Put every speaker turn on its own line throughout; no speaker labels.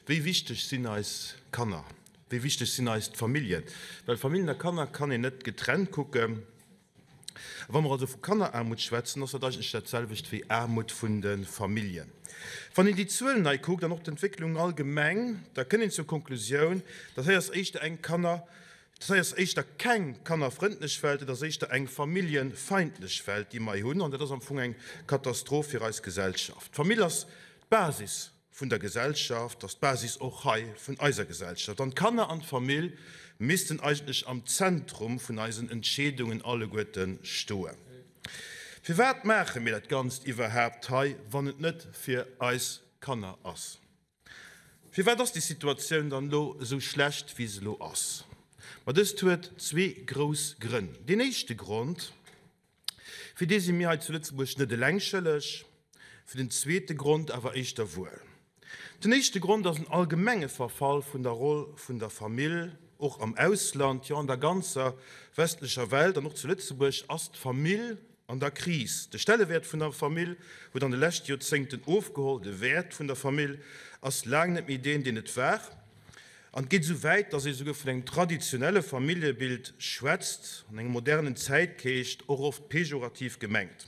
Wéi wichteg sinn eis Kanner? Wéi wichteg sinn eis d'Familljen? Well Familljen a Kanner kann een net getrennt kucken. A wa mer also vu Kanneraarmut schwätzen, ass dat eigentlech dat selwecht wéi Aarmut vun de Familljen. Wann een déi Zuelen hei kuckt an och d'Entwécklung allgemeng, da kënnt een zur Konklusioun, dat hei ass éischter eng Kanner, dat hei ass éischter keng kannerfrëndlech Welt, et ass éischter eng familljefeindlech Welt, déi mer hei hunn. An dat ass am Fong eng Katastroph fir eis Gesellschaft. D'Famill ass d'Basis vun der Gesellschaft, ass d'Basis och hei vun eiser Gesellschaft. An d'Kanner an d'Famill missten eigentlech am Zentrum vun eisen Entscheedungen alleguerte stoen. Firwat maache mir dat Ganzt iwwerhaapt hei, wann et net fir eis Kanner ass? Firwat ass déi Situatioun dann elo esou schlecht, wéi se elo ass? Ma dëst huet zwee grouss Grënn. Deen éischte Grond, Fir dee si mir hei zu Lëtzebuerg net eleng schëlleg, fir den zweete Grond awer éischter wuel. Den éischte Grond ass en allgemenge Verfall vun der Roll vun der Famill, och am Ausland, jo an der ganzer westlecher Welt an och zu Lëtzebuerg ass d'Famill an der Kris. De Stellewäert vun der Famill huet an de leschte Joerzéngten ofgeholl, de Wäert vun der Famill ass laang net méi deen, deen et war. An et geet esou wäit, dass ee souguer vun engem traditionelle Familljebild schwätzt, an engem modernen Zäitgeescht och oft pejorativ gemengt.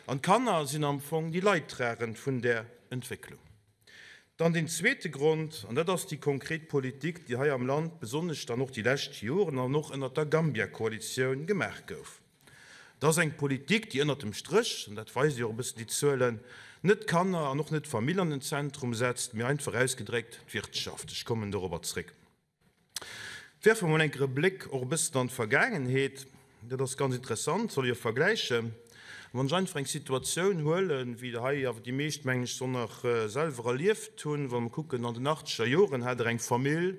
An d'Kanner sinn am Fong déi Leidtragend vun där Entwécklung. Dann deen zweete Grond, an dat ass déi konkret Politik, déi hei am Land besonnesch dann och déi lescht Joren an och ënnert der Gambia-Koalitioun gemaach gouf. Et ass eng Politik, déi ënnert dem Stréch, an dat weise jo och e bëssen déi Zuelen, net d'Kanner an och net d'Famill an den Zentrum setzt, mee einfach ausgedréckt d'Wirtschaft. Ech kommen dorobber zréck. Werfe mer mol eng Kéier e Bléck och e bëssen an d'Vergaangenheet. Dat ass ganz interessant, soll ee jo vergläichen. Wann ech einfach eng Situatioun huelen, wéi der hei awer déi meescht, mengen ech, se och nach selwer erlieft hunn, wa mer kucken, an den achtzeger Joren hat Der eng Famill,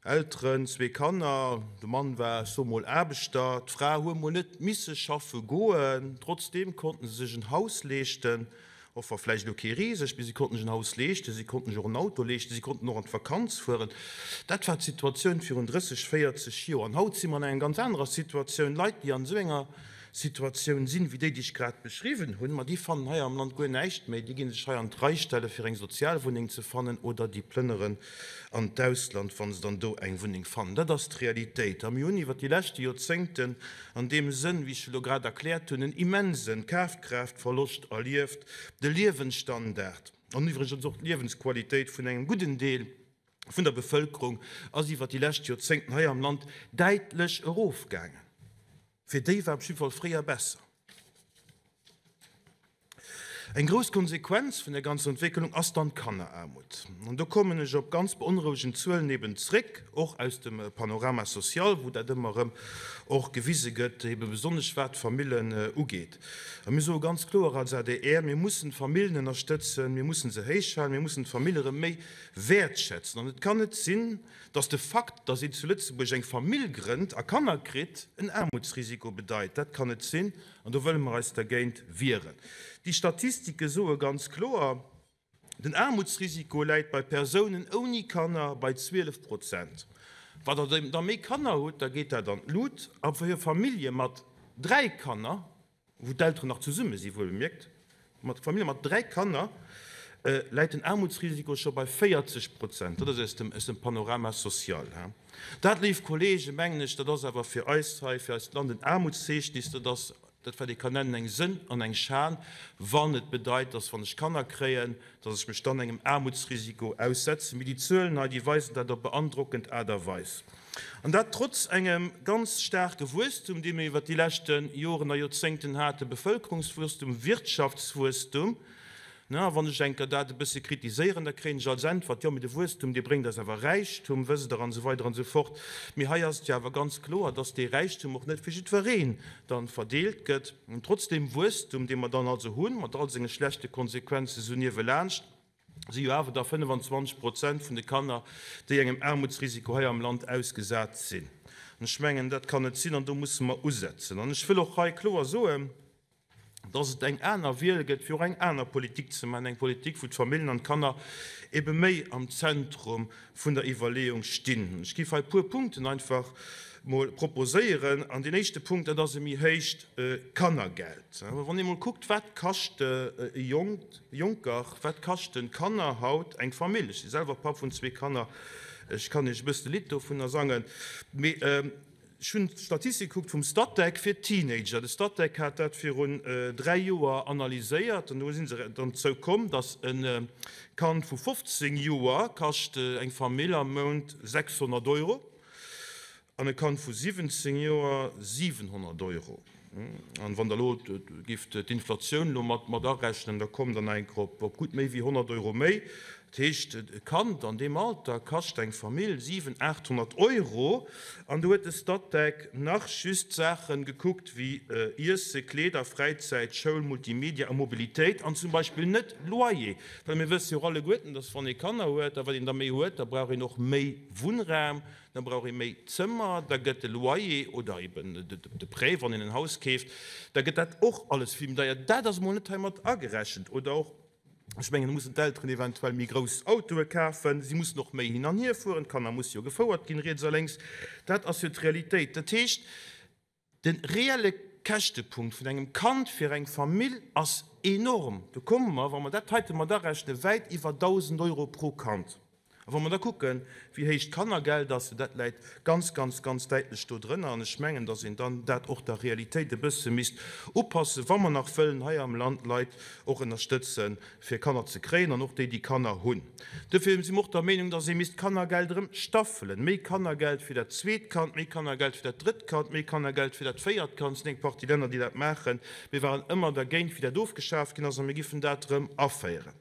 Elteren, zwee Kanner, de Mann war, ech soe mol, Aarbechter, d'Fra huet mol net misse schaffe goen, trotzdeem konnten se sech en Haus leeschten, och wa vläicht elo kee risegt, mee si konnten sech en Haus leeschten, si konnten sech och en Auto leeschten, si konnten och an d'Vakanz fueren. Dat war d'Situatioun virun 30, 40 Joer. An haut si mer an enger ganz anerer Situatioun. Leit, déi an esou enger Situatioun sinn, wéi déi, déi ech grad beschriwwen hunn, ma déi fannen hei am Land guer näischt méi. Déi gi sech hei an d'Rei stelle fir eng Sozialwunneng ze fannen oder déi plënneren an d'Ausland, wa se dann do eng Wunneng fannen. Dat ass d'Realitéit. A mir hunn iwwert déi leschte Joerzéngten an deem Sënn, wéi ech elo grad erkläert hunn, en immense Kafkraaftverloscht erlieft. De Liewensstandard an iwwregens och d'Liewensqualitéit vun engem gudden Deel vun der Bevëlkerung ass iwwert déi lescht Joerzéngten hei am Land däitlech erofgaangen. Fir déi war op jidde Fall fréier besser. Eng grouss Konsequenz vun der ganzer Entwécklung ass dann d'Kanneraarmut. An do kommen ech op ganz beonrouegend Zuelen eben zréck, och aus dem Panorama social, wou dat ëmmer erëm och gewise gëtt, ebe besonnesch wat d'Famillen ugeet. A mir soe ganz kloer als adr, Mir mussen d'Famillen ënnerstëtzen, mir mussen se héichhalen, mir mussen d'Famille erëm méi wäertschätzen. An et kann net sinn, dass de Fakt, dass een zu Lëtzebuerg eng Famill grënnt a Kanner kritt, en Aarmutsrisiko bedeit. Dat kann net sinn an do wëlle mer eis dergéint wieren. Déi Statistike soe ganz kloer, Den Aarmutsrisiko läit bei Persounen ouni Kanner bei 12 Prozent. Wa Der da méi Kanner hutt, da geet dat an d'Lut. A fir Famillje mat dräi Kanner, wou d'Elteren nach zesumme si wuel bemierkt, mat Famillje mat 3 Kanner läit den Aarmutsrisiko scho bei 40 Prozent. Dat ass aus dem, aus dem Panorama social. Dat, léif Kollegen, mengen ech, dat ass awer fir eis hei, fir eist Land en Aarmutszeechnis. Dat ass dat, wat ee kann nennen eng Sënn an eng Schan, wann et bedeit, dass, wann ech Kanner kréien, dass ech mech dann engem Aarmutsrisiko aussetzen. Mee déi Zuelen hei, déi weisen dat op beandrockend Aart a Weis. An dat trotz engem ganz staarke Wuesstum, dee mir iwwert déi leschte Joren a Joerzéngten haten, Bevëlkerungswuesstum, Wirtschaftswuesstum. A wann ech enker dat e bësse kritiséieren, da kréien ech als Äntwert, Jo, mee de Wuesstum, dee bréngt eis awer Räichtum, wësst Der, an esou weider an esou fort. Mee hei ass et jo awer ganz kloer, dass dee Räichtum och net fir jiddwereen dann verdeelt gëtt. An trotz deem Wuesstum, dee mer dann also hunn, mat all senge schlechte Konsequenze sou niewelaanscht, si jo awer da 25 Prozent vun de Kanner, déi engem Aarmutsrisiko hei am Land ausgesat sinn. An ech mengen, dat kann net sinn an do musse mer usetzen. An ech wëll och hei kloer soen, Dass et eng aner Wiel gëtt, fir och eng aner Politik ze maachen, eng Politik, wou d'Familljen an d'Kanner ebe méi am Zentrum vun der Iwwerleeung stinn. Ech géif hei e puer Punkten einfach mol proposéieren. An deen éischte Punkt, dat ass e méi héicht Kannergeld. Wann ee mol kuckt, wat kascht e Jonkt, Jonker, wat kaschten Kanner haut eng Famill? Ech si selwer Papp vun zwee Kanner, ech kann Iech e bëssen e Lidd dovunner sangen. Mee Ech hunn d'Statistik gekuckt vum Statec fir Teenager. De Statec hat dat virun 3 Joer analyséiert an do si se dann dozou komm, datt e Kand vu 15 Joer kascht eng Famill am Mount 600 Euro an e Kand vu 17 Joer 700 Euro. An wann Der elo gift d'Inflatioun elo mat arechnen, da kommt Der nach eng Kéier op gutt méi wéi 100 Euro méi. Dat heescht, e Kand an deem Alter kascht eng Famill 700, 800 Euro. An do huet de Statec nach just Saache gekuckt wéi Iesse, Kleeder, Fräizäit, Schoul, Multimedia a Mobilitéit an zum Beispill net Loyer. Well mir wësse jo och alleguerten, dass wann ee Kanner huet a wat een da méi huet, da brauch een och méi Wunnraum. Da brauch ee méi Zëmmer, da gëtt de Loyer oder eben de Prêt, wann een en Haus keeft, da gëtt dat och alles vill méi deier. Dat ass emol net hei mat agerechent. Oder och, ech mengen, da mussen d'Elteren eventuell méi grouss Autoe kafen, si mussen och méi hin an hier fueren, d'Kanner musse jo gefouert ginn, riets a lénks. Dat ass jo d'Realitéit. Dat heescht, De reelle Käschtepunkt vun engem Kand fir eng Famill ass enorm. Do komme mer, wa mer dat heite mat arechnen, wäit iwwer 1.000 Euro pro Kand. A wa mer da kucken, wéi héich d'Kannergeld ass, jo dat läit ganz, ganz, ganz däitlech do drënner. An ech mengen, datt een dann dat och der Realitéit e bësse misst upassen, wa mer nach wëllen hei am Land Leit och ënnerstëtzen, fir Kanner ze kréien an och déi, déi Kanner hunn. Dofir si mer och der Meenung, dass ee misst d'Kannergeld erëm staffelen. Méi Kannergeld fir dat zweet Kand, méi Kannergeld fir dat drëtt Kand, méi Kannergeld fir dat véiert Kand. Et sinn eng Partie Länner, déi dat maachen. Mir waren ëmmer dergéint, wéi dat ofgeschaaft ginn ass, a mir giffen dat erëm aféieren.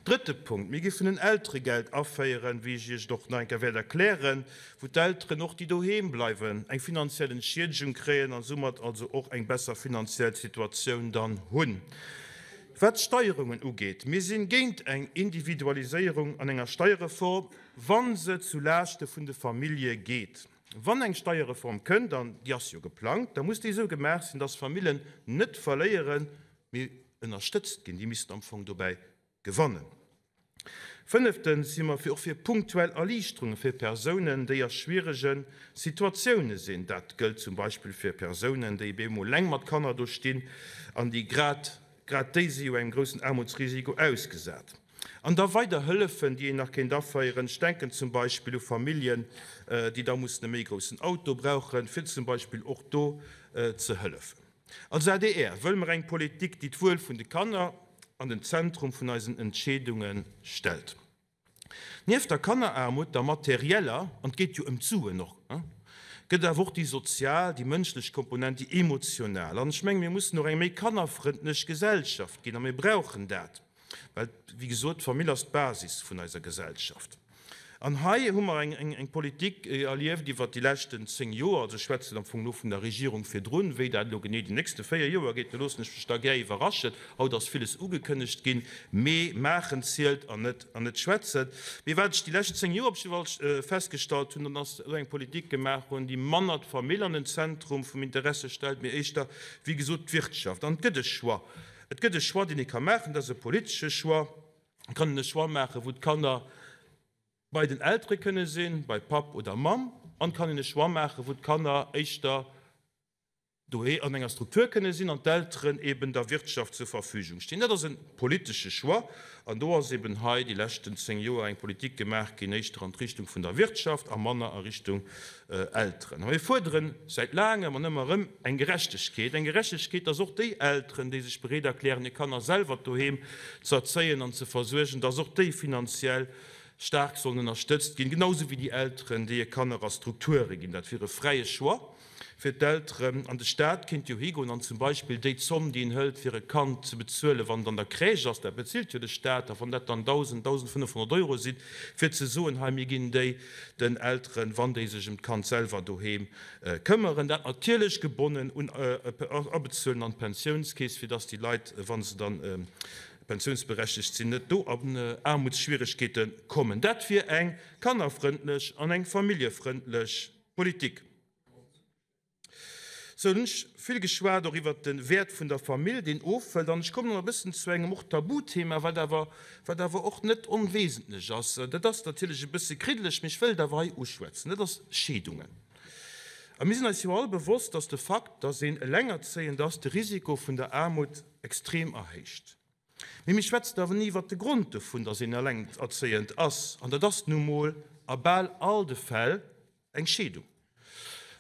Drëtte Punkt, Mir giffen en Elteregeld aféieren, wéi ech Iech et och nach eng Kéier wäert erklären, wou d'Elteren och, déi doheem bleiwen, eng finanziell Entschiedegung kréien a soumat also och eng besser finanziell Situatioun dann hunn. Wat d'Steierungen ugeet, mir sinn géint eng Individualiséierung an enger Steierreform, wa se zu Laaschte vun de Famillje geet. Wann eng Steierreform kënnt, an déi ass jo geplangt, da muss déi esou gemaach sinn, dass Famillen net verléieren, mee ënnerstëtzt ginn. Déi missten am Fong dobäi gewannen. Fënneftens si mer fir och fir punktuell Erliichterunge fir Persounen, déi a schwierege Situatioune sinn. Dat gëllt zum Beispill fir Persounen, déi op eemol eleng mat Kanner do stinn an déi grad, grad déi si jo engem groussen Aarmutsrisiko ausgesat. An da weider Hëllefen, déi een nach kéint aféieren. Ech denken zum Beispill u Familljen, déi da mussen e méi groussen Auto brauchen, fir zum Beispill och do ze hëllefen. Als adr wëlle mer eng Politik, déi d'Wuel vun de Kanner an den Zentrum vun eisen Entscheedunge stellt. Nieft der Kanneraarmut, der materieller, an et geet jo ëm d'Suen och, gëtt et awer och déi sozial, déi mënschlech Komponent, déi emotional. An ech menge mir mussen och eng méi kannerfrëndlech Gesellschaft ginn a mir brauchen dat. Well, wéi gesot, d'Famill ass d'Basis vun eiser Gesellschaft. An hei hu mer eng Politik erlieft iwwert déi leschten 10 Joer, also ech schwätzen am Fong elo vun der Regierung virdrun, wéi dat elo genee déi nächste 4 Joer geet, do loossen ech mech da gär iwwerraschen. Haut ass villes ugekënnegt ginn, mee maachen zielt an net an net schwätzen. Mee wat ech déi lescht 10 Joer op jidde Fall festgestallt hunn, dat ass, datt eng Politik gemaach hunn, déi manner d'Famill an den Zentrum vum Interesse stellt, mee éischter, wéi gesot, d'Wirtschaft. An et gëtt e Choix. Et gëtt e Choix, deen ee ka maachen, dat ass e politesche Choix. Et kann een e Choix maachen, wou d'Kanner bei den Eltere kënne sinn, bei Papp oder Mamm, an et kann een e Choix maachen, wou d'Kanner éischter doheem an enger Struktur kënne sinn an d'Elteren eben der Wirtschaft zur Verfügung stinn. Dat ass e politesche Choix an do ass eben hei déi leschten 10 Joer eng Politik gemaach ginn éischter an d'Richtung vun der Wirtschaft a manner a Richtung Elteren. A mir fuerderen säit laangem an ëmmer erëm eng Gerechtegkeet, eng Gerechtegkeet, dass och déi Elteren, déi sech bereet erklären, hir Kanner selwer doheem ze erzéien an ze versuergen, dass och déi finanziell staark sollen ënnerstëtzt ginn, genau esou wéi déi Elteren, déi hir Kanner a Strukture ginn. Dat wier e fräie Choix fir d'Elteren. An de Staat kéint jo higoen an zum Beispill déi Zomm, déi en hëlt, fir e Kand ze bezuelen, wann et an der Crèche ass, dat bezilt jo de Staat, a wann dat dann 1.000, 1.500 Euro sinn, fir ze soen, hei mir ginn déi den Elteren, wann déi sech ëm d'Kand selwer doheem këmmeren, dat natierlech gebonnen un Abezuelen an d'Pensiounskeess, fir dass déi Leit, wa se dann pensiounsberechtegt sinn, net do an Aarmutsschwieregkeete kommen. Dat wier eng kannerfrëndlech an eng familljefrëndlech Politik. Sou, hunn ech vill geschwat och iwwert de Wäert vun der Famill, deen ofhëlt. An ech kommen elo e bëssen zu engem och Tabuthema, wat awer, wat awer och net onwesentlech ass. Dat ass natierlech e bësse kriddeleg, mee ech wëll et awer hei uschwätzen. Dat ass Scheedungen. A mir sinn eis jo all bewosst, dass de Fakt, dass een elengerzéiend ass, de Risiko vun der Aarmut extrem erhéicht. Mee mir schwätzen awer ni iwwert de Grond dovun, dass een elengerzéiend ass. An dat ass nu mol a bal all de Fäll eng Scheedung.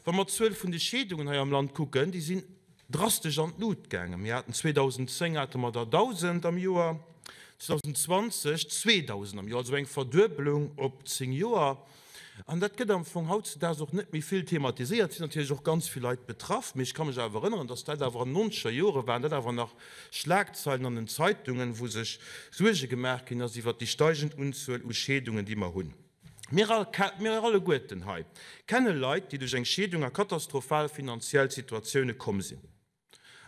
Wa mer d'Zuel vun de Scheedungen hei am Land kucken, déi sinn drastesch an d'Lut gaangen. Mir haten 2010 hate mer der 1.000 am Joer, 2020 2.000 am Joer, also eng Verduebelung op 10 Joer. An dat gëtt am Fong hautzedaags och net méi vill thematiséiert. Et sinn natierlech och ganz vill Leit betraff, mee ech ka mech awer erënneren, dass dat awer an den nonzeger Jore waren dat awer nach Schlagzeilen an den Zeitungen, wou sech Suerge gemaach ginn ass iwwert déi steigend Unzuel u Scheedungen, déi mer hunn. Mir alleguerten hei kenne Leit, déi duerch eng Scheedung a katastrophal finanziell Situatioune komm sinn.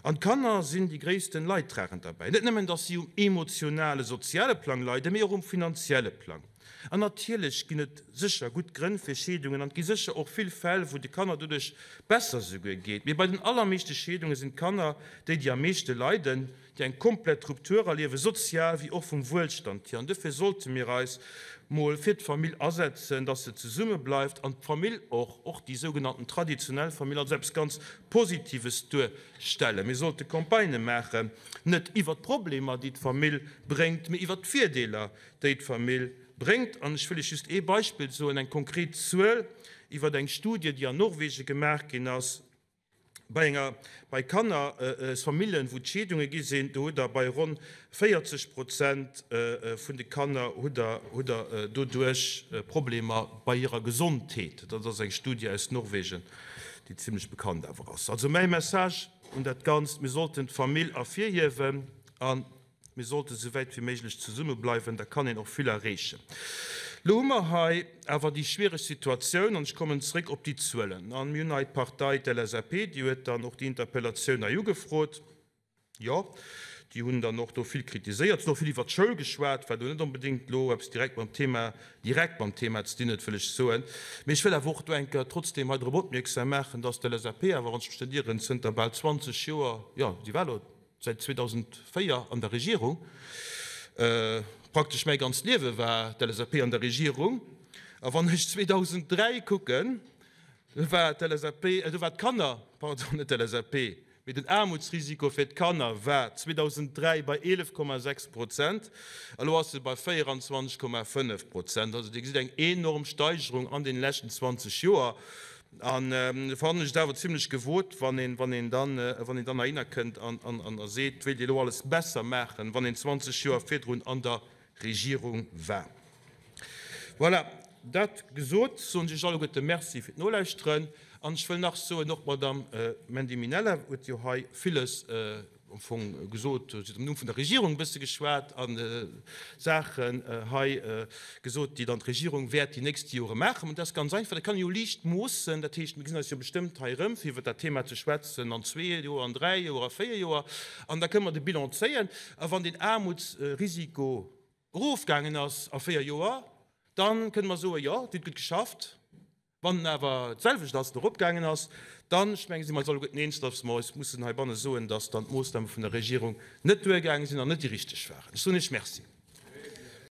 An d'Kanner sinn déi gréissten Leidtragend derbäi. Net nëmmen, dass si um emotionale, soziale Plang leiden, mee och um finanzielle Plang. An natierlech ginn et sécher gutt Grënn fir Scheedungen an et gi sécher och vill Fäll, wou de Kanner doduerch besser souguer geet. Mee bei den allermeeschte Scheedunge sinn d'Kanner déi, déi am meeschte leiden. déi eng komplett Rupture erliewen, sozial wéi och vum Wuelstand hier. An dofir sollte mir eis mol fir d'Famill asetzen, dass se zesumme bleift an d'Famill och, och déi sougenannten traditionell Famill, als eppes ganz Positives duerstellen. Mir sollte Campagnë maachen, net iwwert d'Problemer, déi d'Famill bréngt, mee iwwert d'Virdeeler, déi d'Famill bréngt. An ech wëll Iech just ee Beispill soen, eng konkret Zuel iwwert eng Studie, déi an Norwegen gemaach ginn ass. Bei enger, bei Kanner, Famillen, wou d'Scheedunge gi sinn, do hutt Der bei ronn 40 Prozent vun de Kanner hutt Der, hutt Der doduerch Problemer bei hirer Gesondheet. Dat ass eng Studie aus Norwegen, déi zimlech bekannt awer ass. Also mäi Message un dat Ganzt, Mir sollten d'Famill ervirhiewen an Mir sollte sou wäit wéi méiglech zesumme bleiwen, da kann een och vill erreechen. Lo hu mer hei awer déi schwiereg Situatioun, an ech kommen zréck op déi Zuelen, an mir hunn hei d'Partei, d'LSAP, déi huet dann och déi Interpellatioun hei ugefrot. Jo, déi hunn dann och do vill kritiséiert, sinn och vill iwwert d'Schoul geschwat, wat elo net onbedéngt elo eppes direkt mam Thema, direkt mam Thema ze dinn huet, wëll ech soen. Mee ech wëll awer och do eng Kéier trotzdeem hei drop opmierksam maachen, dass d'LSAP awer, wann ech mech net ieren, zënter bal 20 Joer, jo, si war elo, säit 2004 an der Regierung, praktesch mäi ganzt Liewe war d'LSAP an der Regierung, a wann ech 2003 kucken, do war d'LSAP, do war d'Kanner, pardon, net d'LSAP, mee den Aarmutsrisiko fir d'Kanner war 2003 bei 11,6 Prozent, elo ass e bei 24,5 Prozent. Also Dir gesitt eng enorm Steigerung an deene leschten 20 Joer. An do fannen ech et awer zimlech gewot, wann een, wann een dann, wann een dann heihinner kënnt an, an, an a seet, wéilt ee elo alles besser maachen, wann een 20 Joer virdrun an der Regierung war. Voilà, dat gesot, soen ech Iech alleguerte Merci fir d'Nolauschteren. An ech wëll nach soen, och d'Madame Mandy Minella huet jo hei villes, am Fong gesot, si huet am Numm vun der Regierung e bësse geschwat a Saachen hei gesot, déi dann d'Regierung wäert déi nächst Jore maachen. Mä dat ass ganz einfach, dat kann ee jo liicht moossen. Dat heescht, mir gesinn eis jo bestëmmt hei erëm, fir iwwert dat Thema ze schwätzen an zwee Joer, an dräi Joer, a véier Joer. An da kënne mer de Bilan zéien. A wann deen Aarmutsrisiko erofgaangen ass a véier Joer, da kënne mer soen, jo, Dir hutt gutt geschafft. Wann en awer d'selwecht ass an eropgaangen ass, dann, ech mengen, si mer eis alleguerten eens, datt mer eis mussen heibanne soen, datt dann d'Moossname vun der Regierung net duergaange sinn an net déi richteg waren. Ech soen Iech Merci.